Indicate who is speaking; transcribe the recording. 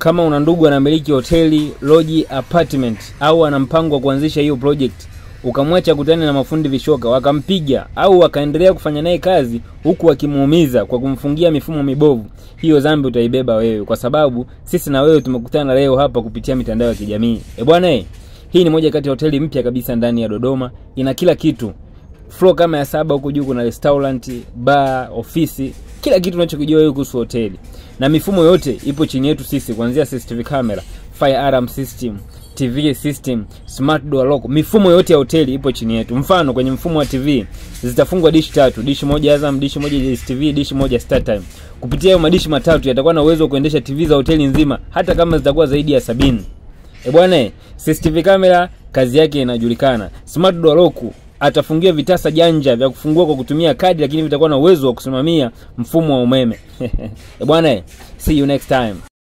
Speaker 1: Kama una ndugu anamiliki hoteli, lodge, apartment au ana mpango wa kuanzisha hiyo project, ukamwacha kutana na mafundi vishoka wakampiga au wakaendelea kufanya naye kazi huku wakimuumiza kwa kumfungia mifumo mibovu, hiyo dhambi utaibeba wewe, kwa sababu sisi na wewe tumekutana leo hapa kupitia mitandao ya kijamii. E bwana, hii ni moja kati ya hoteli mpya kabisa ndani ya Dodoma, ina kila kitu. Floor kama ya 7 huko juu kuna restaurant, bar, ofisi, kila kitu unachokijua wewe kuhusu hoteli. Na mifumo yote ipo chini yetu sisi, kuanzia CCTV camera, fire alarm system, TV system, smart door lock. Mifumo yote ya hoteli ipo chini yetu. Mfano kwenye mfumo wa TV zitafungwa dish 3, dish moja Azam, dish moja DSTV, dish moja StarTime. Kupitia hayo madishi matatu yatakuwa na uwezo wa kuendesha TV za hoteli nzima hata kama zitakuwa zaidi ya 70. E bwana, CCTV camera kazi yake inajulikana. Smart door lock atafungia vitasa janja vya kufungua kwa kutumia kadi, lakini vitakuwa na uwezo wa kusimamia mfumo wa umeme. E bwana, see you next time.